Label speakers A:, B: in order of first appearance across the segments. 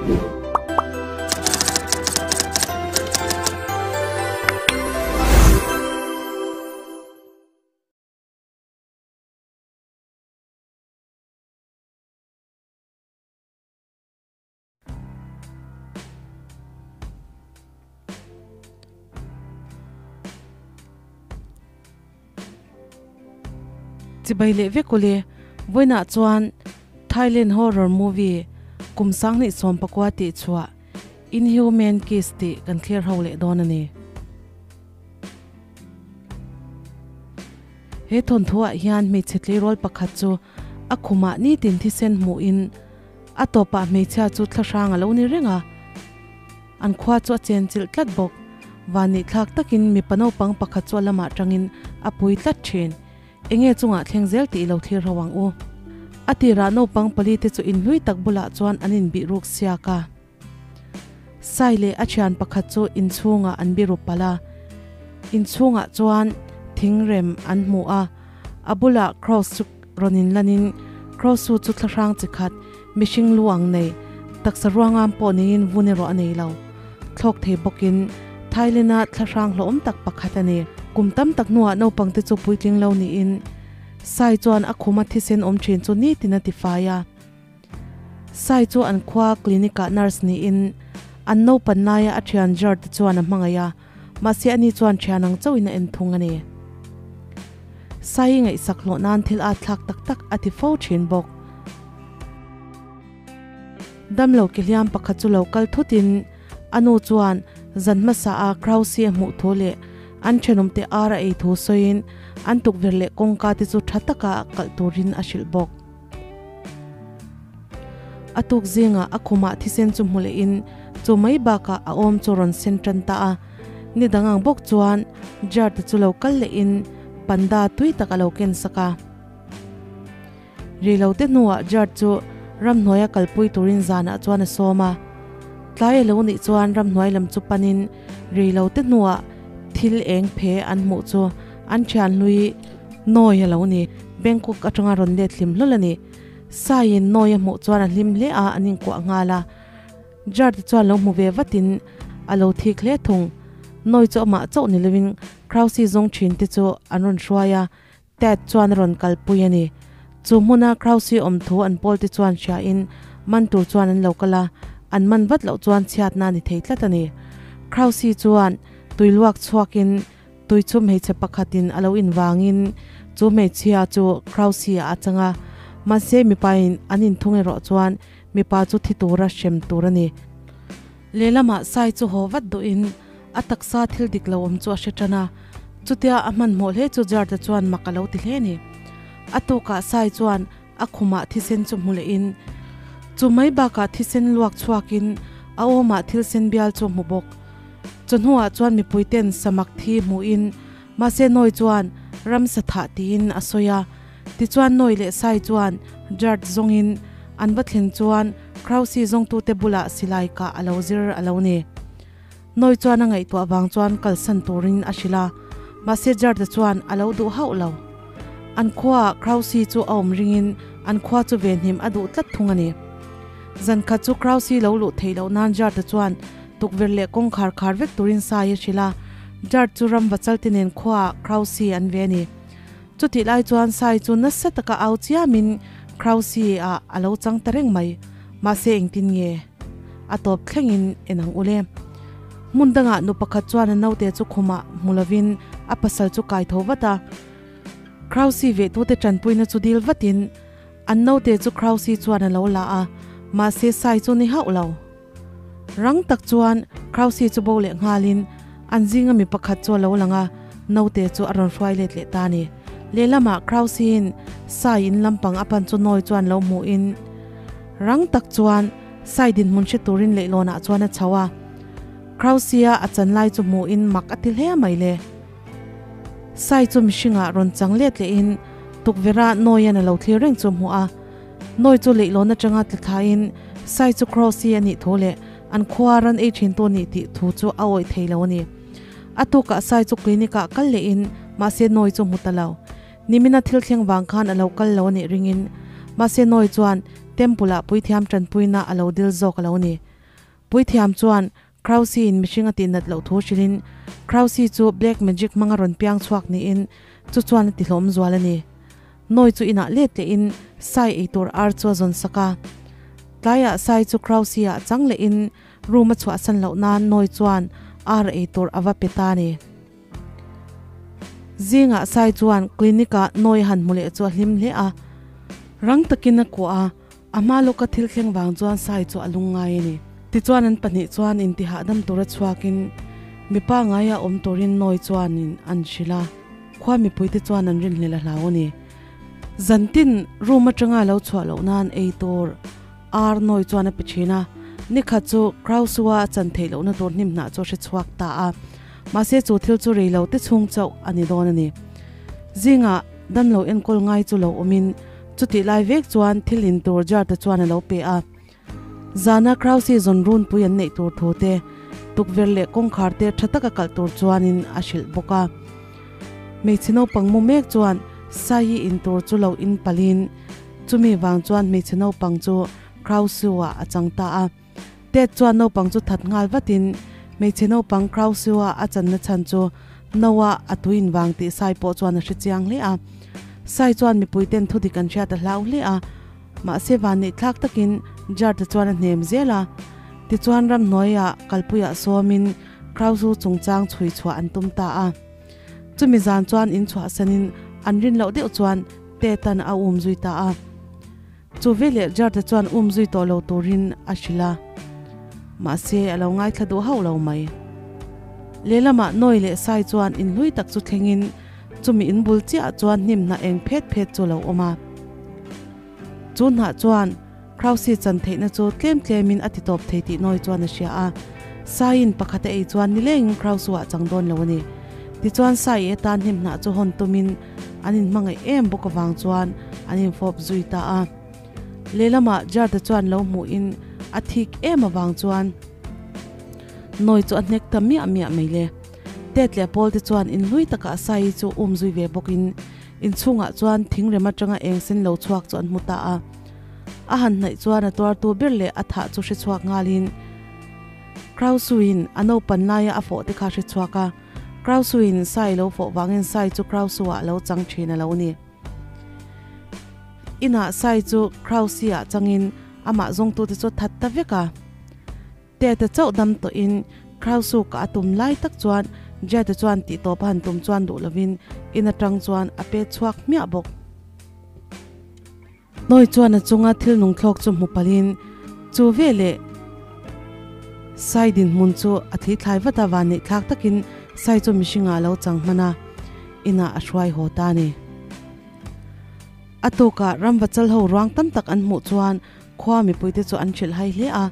A: Chibai leh vek ule, vawiinah chuan Thailand horror movie kum sanghnih sawmpakua tih chhuah Inhuman Kiss tih kan thlir ho leh dawn a ni. He thawnthuah hian hmeichhe tleirawl pakhat chu a khumah nitin thisen hmuhin a tawpah hmeichhia chu thlahrang a lo ni reng a, an khua chu a chenchilh tlat bawk. Vannihthlak takin mipa naupang pakhat chu a lamah tangin a pui tlat thin. Enge chungah thleng zel tih i lo thlir ho ang u. A tirah naupang pali te chu inhlui tak bulah chuan an inbih ruk siak a. Sai leh a thian pakhat chu inchhungah an biru palh a, inchhungah chuan thingrem an hmu a, a bulah cross chu rawn inlanin cross chu chu thlahrang chi khat mihring lu ang nei, taksa ruangam pawh neiin vun erawh a nei lo. Thlawk thei bawkin Thailand-a thlahrang hlawhawm tak pakhat a ni. Kum tam tak hnuah naupang te chu puitling lo niin Sai chuan a khuma thisen awm thin chu nitin a tifai a. Sai chu an khua clinic ah nurse niin an naupan laia a thian Jard te chuan a hmangaih a, mahse ani chuan thian ang chauhin a en thung a ni. Sai i ngaihsak hlawh nan thil at thlak tak tak a ti fo thin bawk. Damlo ke hliam pakhat chu lo kal thutin a nu chuan zan hmasa a Krause a hmuh thu leh an thenawmte ar a ei thu sawiin an tukverh leh kawngka te chu tha taka kalh turin a hrilh bawk. A tuk zingah a khumah thisen chu hmu lehin chu mai bakah a awm chu rawn sen tan ta a. Ni dang ang bawk chuan jar te chu lo kal lehin panda tui tak a lo ken sak a. Ri lo te hnuah jar chu ramhnuaia kalpui turin zanah chuan a sawm a. Tlai a lo nih chuan ramhnuai lam chu panin ri lo te hnuah thil eng phe an hmuh chu an thian hlui Nawi a lo ni. Bangkok atanga rawn let hlim hlawl a ni. Saiin Nawi a hmuh chuan a hlim hle a, an inkuah nghal a. Jard chuan lo hmu ve vatin a lo thik hle thung. Nawi chu amah chauh ni lovin Krause zawng thin te chu an rawn hruai a, Ted chuan a rawn kalpui a ni. Chu hmuna Krause awm thu an pawl te chuan hriain man tur chuan an lo kal a, an man vat loh chuan chhiatna a ni thei tlat a ni. Krause chuan tui luak chhuakin Tui chu hmeichhe pakhatin a lo invangin chu hmeichhia chu Krause-ah a chang a, mahse mipain an inthung erawh chuan mipa chu thi tura hrem tur a ni. Lehlamah Sai chu haw vat duhin a taksa thil dik lo awm chu a hre tan a, chutia a hmanhmawh hle chu Jard-a chuan mak a lo ti hle a ni. A tukah Sai chuan a khumah thisen chu hmu lehin chu mai bakah thisen luak chhuakin a awmah thil sen bial chu a hmu bawk. Chawhnuah chuan mipuiten samak thi hmuhin mahse Nawi chuan ramsa thah tiin a sawi a. Tichuan Nawi leh Sai chuan Jard zawngin an va thlen chuan Krause zawngtute bulah silai kah a lo zir a lo ni. Nawi chuan a ngaihtuah vang chuan kalsan turin a hrilh a, mahse Jard-a chuan a lo duh hauh lo. An khuaah Krause chu a awm ringin an khua chu venhim a duh tlat thung a ni. Zan khat chu Krause lo luh theih loh nan Jard-a chuan tukverh leh kawngkhar khar vek turin sai a hrilh a, Jard chu ram vachal te nen khuaah Krause an ve a ni. Chutih lai chuan sai chu nasa taka au chiamin Krause-ah a lo chang ta reng mai. Mahse engtin nge? A tawp thlengin en ang ule. Hmun dangah nu pakhat chuan a naute chu khumah hmu lovin a pasal chu kai tho vat a. Krause vehtute tanpuina chu dil vatin an naute chu Krause chuan a lo la a, mahse sai chu ni hauh lo. Rang tak chuan Krause chu bo leh nghalin an zinga mi pakhat chu a lo lang a, naute chu a rawn hruai let leh ta a ni. Lehlamah Krause-in sai in lampang a pan chu nawi chuan lo hmuhin rang tak chuan sai dinhmun hre turin leihlawnah chuan a chho a. Krause-a a chan lai chu hmuhin mak a ti hle mai le. Sai chu mihringah rawn chang let lehin tukverhah nawian a lo thlir reng chu a hmu a. Nawi chu leihlawn atanga tla thlain Sai chu Krause a nih thu leh an khua ran ei thin tu a nih tih thu chu a awih thei lo a ni. A tukah Sai chu clinic ah kal lehin mahse Nawi chu hmu ta lo. Nimina thil thleng vang khan a lo kal lo a nih ringin mahse Nawi chuan temple ah puithiam tanpuina a lo dil zawk a lo ni. Puithiam chuan Krause in mihring a tihnat loh thu hrilhin Krause chu black magic hmanga rawn piang chhuak niin chu chuan a ti hlawm zual a ni. Nawi chu inah let lehin Sai ei tur ar chu a zawn sak a. Tlaiah Sai chu Krause ah chang lehin room a chhuahsan loh nan Nawi chuan ar ei tur a va pe ta a ni. Zingah Sai chuan clinic ah Nawi a han hmu leh chu a hlim hle a. Rang takin a kuah a. A hma lawka thil thleng vang chuan Sai chu a lungngai a ni. Tichuan an pahnih chuan intihahdam tura chhuakin mipa ngaia awm turin Nawi chuanin an hrilh a, khua mipuite chuan an rinhlelh a hlau a ni. Zantin room atanga lo chhuah loh nan ei tur ar Nawi chuan a pe thin a, nikhat chu Krausua a chan theih lohna tur hnim hnah chu a hre chhuak ta a, mahse chu thil chu rei lo te chhung chauh a ni dawn a ni. Zingah damlo enkawl ngai chu lo awmin Chutih lai vek chuan thil in tur jar te chuan a lo pe a. Zana Krause zawn runpui an neih tur thu te, tukverh leh kawngkhar te tha taka kalh tur chuanin a hrilh bawk a. Hmeichhe naupang mu mek chuan Sai in tur chu lo in palhin chumi vang chuan hmeichhe naupang chu Krause-ah a chang ta a. Ted chuan naupang chu that nghal vatin hmeichhe naupang Krause-ah a channa chhan chu Noah a tuin vang tih Sai pawh chuan a hre chiang hle a. Sai chuan mipui ten thudik an hriat a hlau hle a, mahse vanneih thlak takin Jard-a chuan a hnem zel a. Tichuan ramhnuaiah kalpuiah sawmin Krause chungchang chhui chhuah an tum ta a. Chumi zan chuan in chhuahsanin an rin loh deuh chuan Ted-a'n a um zui ta a. Chu veleh Jard-a chuan um zui tawh lo turin a hrilh a, mahse a lo ngaithla duh hauh lo mai. Lehlamah Nawi leh Sai chuan inhlui tak chu thlengin chumi in bul chiahah chuan hnim hnah eng phet phet chu a lo awm a. Chu hnah chuan Krause chan theihna chu tlem tlemin a ti tawp thei tih Nawi chuan a hria a, Saiin pakhat a ei chuan nilengin Krause-ah chang dawn lo a ni. Tichuan Sai atan hnim hnah chu hawn tumin An inhmangaih em bawk avang chuan an infawp zui ta a. Lehlamah Jarda chuan lo hmuhin a thik em avang chuan Nawi chu a hnek ta miah miah mai le. Tet leh Paul te chuan inhlui takah Saii chu um zui ve bawkin inchhungah chuan thingrem atanga eng sen lo chhuak chu an hmu ta a. A han hnaih chuan a tuartu ber leh a thah chu hre chhuak nghalin Krausuin a naupan laia a fawh te kha hre chhuak a. Krausuin Sai lo fawh vangin Sai chu Krausu-ah lo chang thin a lo ni. Inah Sai chu Krausi-ah changin amah zawngtute chu that ta vek a. Tete chauh dam tawhin Krausu ka a tum lai tak chuan Jete chuan tihtawp a han tum chuan duh lovin in atang chuan a pet chhuak hmiah bawk. Nawi chuan a chunga thil nung thlawk chu hmu palhin chu veleh Sai dinhmun chu a thli thlai vat a, vanneih thlak takin Sai chu mihringah a lo chang hman a, inah a hruai haw ta a ni. A tukah ramva chal ho ruang tam tak an hmuh chuan khua mipuite chu an hrilh hai hle a,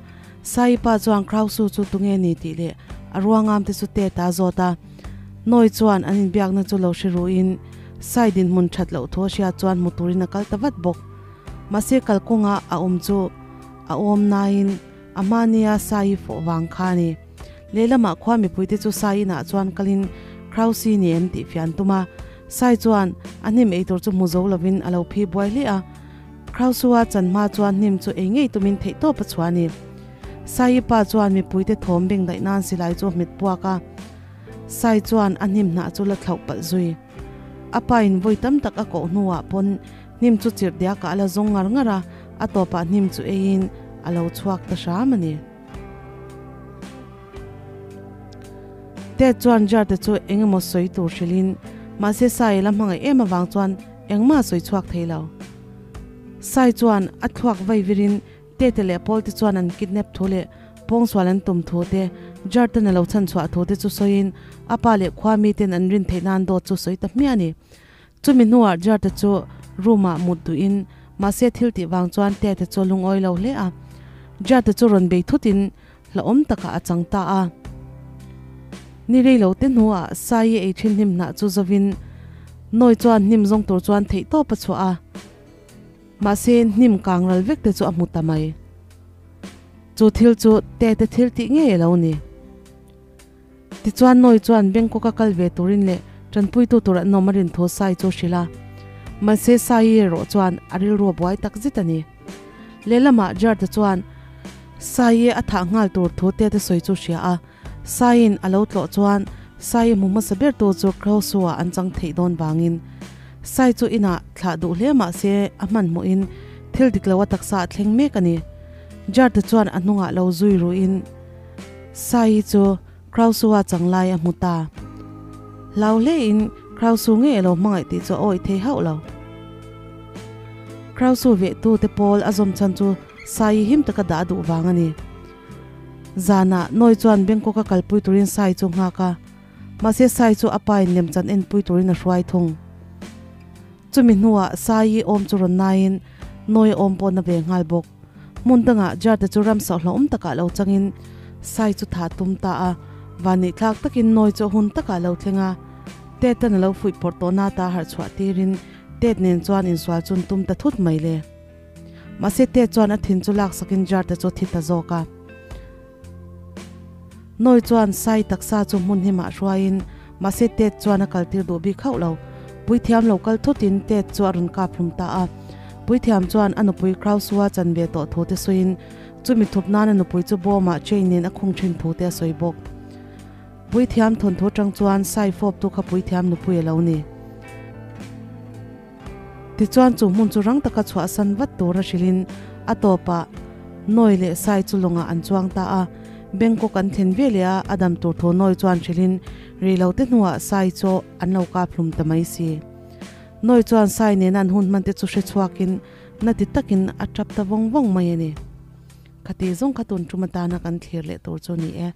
A: Sai pa chuan Krausu chu tunge ni tih leh a ruangam te chu Tet a zawt a. Nawi chuan an inbiakna chu lo hre ruhin Sai dinhmun that loh thu a hriat chuan hmu turin a kal ta vat bawk. Mahse kalkawnga a awm chu a awm nain a hmania Sai fawh vang kha a ni. Lehlamah khua mipuite chu Sai inah chuan kalin Krausi ni em tih fiah an tum a. Sai chuan a hnim eitur chu hmu zo lovin a lo phi buai hle a. Krausua chan hma chuan hnim chu ei ngei tumin theihtawp a chhuah a ni. Sai pa chuan mipuite thawm beng daih nan silai chu a hmet puak a. Sai chuan a hnim hnah chu la thlauh palh zui. A pa in vawi tam tak a koh hnuah pawn hnim chu chirh diakah a la zawng ngar ngar a, a tawpah hnim chu eiin a lo chhuak ta hram a ni. Ted chuan Jarte chu eng emaw sawi tur hrilhin mahse Sai la hmangaih em avang chuan engmah a sawi chhuak thei lo. Sai chuan a thluak vai virin Tete leh Paul te chuan an kidnap thu leh pawngsual an tum thu te, Jartan a lo chhan chhuah thu te chu sawiin a pa leh khua miten an rin theih nan dawt chu sawi ta hmiah a ni. Chumi hnuah Jarta chu room ah mut duhin mahse thil tih vang chuan Tete chu a lungawi lo hle a. Jarta chu rawn bei thutin hlauhawm takah a chang ta a. Ni rei lo te hnuah Saii ei thin hnim hnah chu zovin Nawi chuan hnim zawng tur chuan theih tawp a chhuah a. Mahse hnim kang ral vek te chu a hmu ta mai. Chu thil chu Tete thil tih ngei a lo ni. Tichuan Nawi chuan Bangkok a kal ve turin leh tanpuitu tur an awm a rin thu Sai chu a hrilh a. Mahse Sai erawh chuan a rilru a buai tak zet a ni. Lehlamah Jarda chuan. Saii a thah nghal tur thu Ted a sawi chu hria a, Saiin a lo tlawh chuan Saii hmu hmasa ber tu chu Krausu-a an chang theih dawn vangin Sai chu inah thlah duh hle mah se a hmanhmawhin thil dik lo a taksa a thleng mek a ni. Jarte chuan a hnungah lo zui ruhin Saii chu Krausu-a chang lai a hmu ta. Hlau hlein Krausu ngei a lo hmangaih tih chu a awih thei hauh lo. Krausu vehtu te pawl a zawm chhan chu Saii him taka dah a duh vang a ni. Zanah Noi chuan Bangkok a kalpui turin Sai chu nghak a, mahse Sai chu a pa in lemchan enpui turin a hruai thung. Chumi hnuah Saii awm chu rawn naiin Noi a awm pawh na ve nghal bawk. Hmun dangah Jarte chu ramsa hlauhawm takah lo changin Sai chu thah tum ta a, vanneih thlak takin Noi chu a hun takah lo thleng a, Tet-an a lo fuih pawrh tawh nata harh chhuah tirin Tet nen chuan insual chun tum ta thut mai le. Mahse Tet chuan a thin chu laksakin Jarte chu a thi ta zawk a. Noi chuan Sai taksa chu hmun himah hruaiin mahse Tet chuan a kaltir duh bik hauh lo. Puithiam lo kal thutin Tet chu a rawn kap hlum ta a. Puithiam chuan a nupui Krausua chan ve tawh thu te sawiin chumi thup nan a nupui chu bawmah chain nen a khung thin thu te a sawi bawk. Puithiam thawnthu atang chuan Sai fawptu kha puithiam nupui a lo ni. Tichuan chu hmun chu rang taka chhuahsan vat tur a hrilhin a tawpah Nawi leh Sai chu lawngah an chuang ta a. Bangkok an thlen ve leh a, a dam tur thu Nawi chuan hrilhin rei lo te hnuah Sai chu an lo kap hlum ta mai si. Nawi chuan Sai nena an hun hman te chu hre chhuakin na ti takin a tap ta vawng vawng mai a ni. Khati zawng kha tun tum atana kan thlir leh tur chu ni e.